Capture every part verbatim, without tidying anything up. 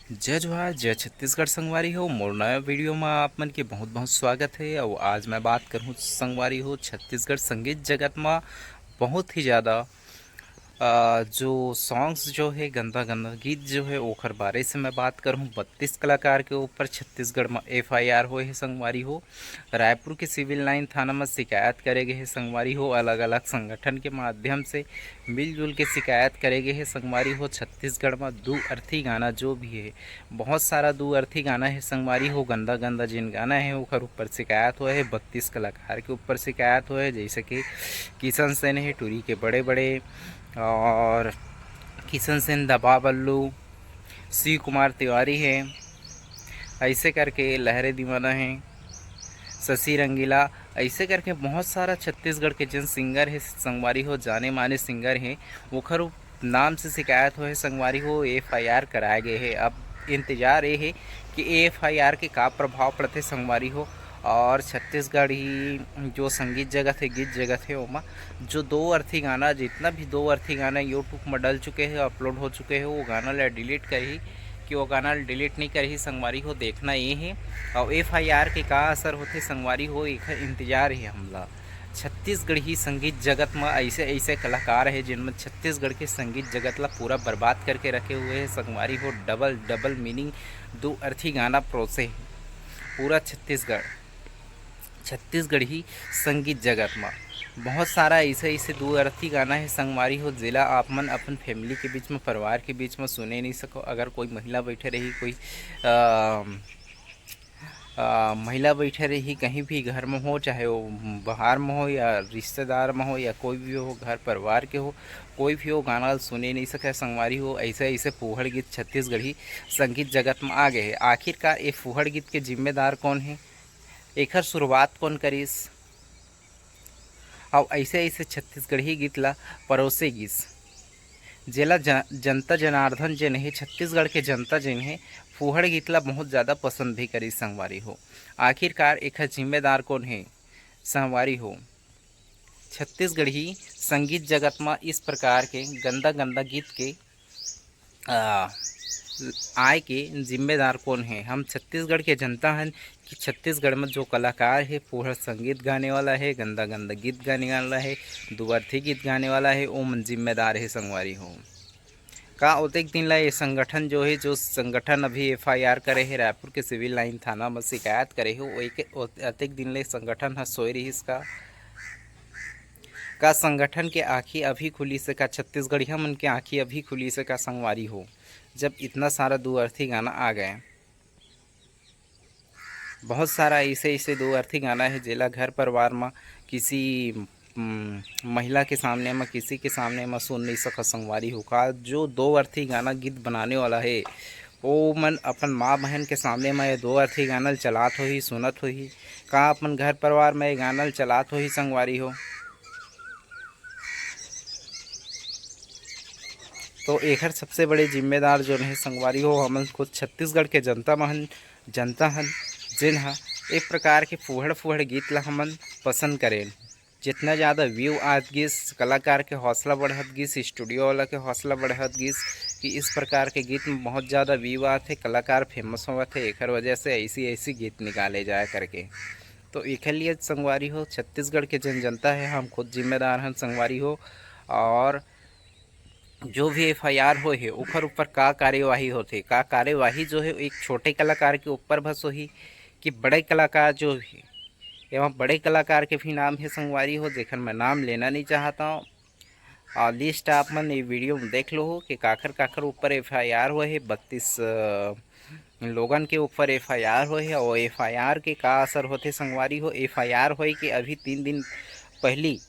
जय जोहार, जय छत्तीसगढ़ संगवारी हो। मोर नया वीडियो में आप मन के बहुत बहुत स्वागत है। और आज मैं बात करूँ संगवारी हो, छत्तीसगढ़ संगीत जगत में बहुत ही ज़्यादा अ, जो सॉन्ग्स जो है, गंदा गंदा गीत जो है, ओखर बारे से मैं बात करूँ। बत्तीस कलाकार के ऊपर छत्तीसगढ़ में एफआईआर होए है संगवारी हो। रायपुर के सिविल लाइन थाना में शिकायत करे गए है संगवारी हो। अलग अलग संगठन के माध्यम से मिलजुल के शिकायत करे गए है संगवारी हो। छत्तीसगढ़ में दू अर्थी गाना जो भी है, बहुत सारा दू अर्थी गाना है संगवारी हो। गंदा गंदा जिन गाना है, ओखर ऊपर शिकायत होए है। बत्तीस कलाकार के ऊपर शिकायत होए है, जैसे कि किशन सेन है, टूरी के बड़े बड़े, और किशन सेन, दबा बल्लू, शिव कुमार तिवारी है, ऐसे करके लहरे दीवाना है, शशि रंगीला, ऐसे करके बहुत सारा छत्तीसगढ़ के जिन सिंगर है संगवारी हो, जाने माने सिंगर है, ओखर नाम से शिकायत होए संगवारी हो, एफआईआर कराए गए है। अब इंतजार ये है कि एफआईआर के का प्रभाव पड़थे संगवारी हो, और छत्तीसगढ़ी जो संगीत जगत है, गीत जगत है, ओमा जो दो अर्थी गाना, जितना भी दो अर्थी गाना यूट्यूब में डल चुके हैं, अपलोड हो चुके हैं, वो गाना ला डिलीट करही कि वो गाना ला डिलीट नहीं करही संगवारी हो, देखना ये है। और एफआईआर के का असर होथे संगवारी हो, एखर इंतजार है हमला। छत्तीसगढ़ी संगीत जगत में ऐसे ऐसे कलाकार है, जिनमें छत्तीसगढ़ के संगीत जगत ला पूरा बर्बाद करके रखे हुए हैं संगवारी हो। डबल डबल मीनिंग, दो अर्थी गाना परोसे हैं पूरा छत्तीसगढ़, छत्तीसगढ़ी संगीत जगत में। बहुत सारा ऐसे ऐसे दो अर्थी गाना है संगवारी हो, जेला आप मन अपन फैमिली के बीच में, परिवार के बीच में सुने नहीं सको। अगर कोई महिला बैठे रही, कोई अ, अ, महिला बैठे रही कहीं भी घर में हो, चाहे वो बाहर में हो या रिश्तेदार में हो या कोई भी हो, घर परिवार के हो, कोई भी हो, गाना सुने नहीं सके संगवारी हो। ऐसे ऐसे फूहड़ गीत छत्तीसगढ़ी संगीत जगत में आ गए है। आखिरकार ये फूहड़ गीत के जिम्मेदार कौन है, एखर शुरुआत कौन करिस, अउ ऐसे ऐसे छत्तीसगढ़ी गीत ला परोसे गिस, जेला ज-, जनता जनार्दन जेन हे, छत्तीसगढ़ के जनता जेन हे, फूहड़ गीत ला बहुत ज़्यादा पसंद भी करिस संगवारी हो। आखिरकार एखर जिम्मेदार कौन हे संगवारी हो? छत्तीसगढ़ी संगीत जगत म इस प्रकार के गंदा गंदा गीत के, आ, आय के जिम्मेदार कौन हे? हम छत्तीसगढ़ के जनता हन कि छत्तीसगढ़ में जो कलाकार हे, फूहड़ संगीत गाने वाला हे, गंदा गंदा गीत गाने वाला हे, दुअर्थी गीत गाने वाला हे, ओमन जिम्मेदार हे संगवारी हो। का ओतेक दिन ला ये संगठन जो हे, जो संगठन अभी एफआईआर करे हे, रायपुर के सिविल लाइन थाना में शिकायत करे हे, वो एक, अतेक दिन ले संगठन ह सोए रहिस का? का संगठन के आँखी अभी खुलिस हे का? छत्तीसगढ़िया मन के आँखी अभी खुलिस हे का संगवारी हो, जब इतना सारा दुअर्थी गाना आ गए? बहुत सारा ऐसे ऐसे दुअर्थी गाना हे, जेला घर परिवार म किसी, उम, महिला के सामने म, किसी के सामने म सुन नहीं सकत संगवारी हो। का जो दो अर्थी गाना गीत बनाने वाला हे, ओ मन अपन माँ बहन के सामने म ये दो अर्थी गाना ल चलात होही, सुनत होही? का अपन घर परिवार म ये गाना ल चलात होही संगवारी हो? तो एखर सबसे बड़े जिम्मेदार जोन हे संगवारी हो, हमन खुद छत्तीसगढ़ के जनता मन, जनता हन, जेन ह एक प्रकार के फूहड़ फूहड़ गीत ला हमन पसंद करेन। जितना ज़्यादा व्यू आत गिस, कलाकार के हौसला बढ़त गिस, स्टूडियो वाला के हौसला बढ़त गिस कि इस प्रकार के गीत में बहुत ज़्यादा व्यू आत हे, कलाकार फेमस होवत हे, एखर वजह से ऐसी ऐसी गीत निकाले जाए करके। तो एखर लिए संगवारी हो, छत्तीसगढ़ के जन जनता हे, हम खुद जिम्मेदार हन संगवारी हो। और जो भी एफआईआर होए हे, ओखर ऊपर का कार्यवाही होथे, का कार्यवाही जो हे एक छोटे कलाकार के ऊपर बस होही कि बड़े कलाकार जो हे, एमा बड़े कलाकार के भी नाम हे संगवारी हो, जेखर मैं नाम लेना नहीं चाहत हौं। और लिस्ट आप मन ये वीडियो में देख लो हो कि काखर काखर ऊपर एफआईआर होए हे। बत्तीस, अ, लोगन के ऊपर एफआईआर होए हे। और एफआईआर के का असर होथे संगवारी हो? एफआईआर होए के अभी तीन दिन पहली,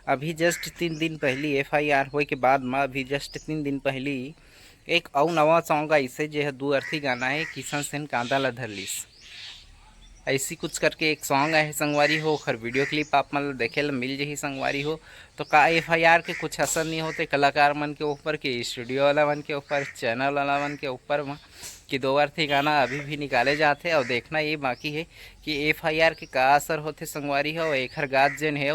अभी जस्ट तीन दिन पहली, एफआईआर होए के बाद म अभी जस्ट तीन दिन पहली एक अउ नवा सॉन्ग आइस हे, जे ह दू अर्थी गाना हे, किशन सेन कांदा ला धर लिस, ऐसी कुछ करके एक सॉन्ग आहे संगवारी हो। ओखर वीडियो क्लिप आप मन ल देखे ल मिल जही संगवारी हो। तो का एफआईआर के कुछ असर नहीं होते कलाकार मन के ऊपर, कि स्टूडियो वाला मन के ऊपर, चैनल वाला मन के ऊपर म, कि दो अर्थी गाना अभी भी निकाले जाथे? और देखना ये बाकी है कि एफआईआर के का असर होथे संगवारी हो, एखर गात जेन हे,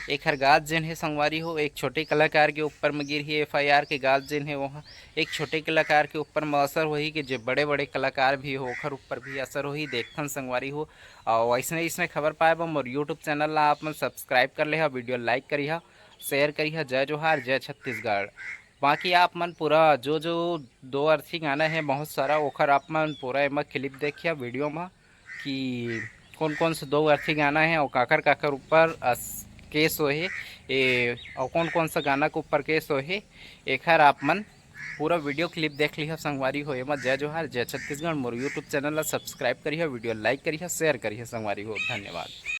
एखर गाज जेन हे संगवारी हो, एक छोटे कलाकार के ऊपर में गिरही, एफ आई आर के गाज जेन हे, ओह एक छोटे कलाकार के ऊपर में असर होही कि जे बड़े-बड़े कलाकार भी हो, ओखर ऊपर भी असर होही। देखथन संगवारी हो, अउ अइसने, अइसने खबर पाए बर मोर YouTube चैनल ला आप मन subscribe कर लेहा, video like करिहा, share करिहा। जय जोहार, जय छत्तीसगढ़। बाकी आप मन पूरा जो, जो दो अर्थी गाना हे बहुत सारा, ओखर आप मन पूरा एमा clip देखिहा video मा कि कौन कौन से दो अर्थी गाना हे अउ काकर काकर ऊपर अस-, case होहे, ए, अउ कौन कौन सा गाना के ऊपर case होहे, एखर आप मन पूरा video clip देख लिहा संगवारी हो। एमा जय जोहार, जय छत्तीसगढ़। मोर YouTube चैनल ला subscribe करिहा, video like करिहा, share करिहा संगवारी हो। धन्यवाद।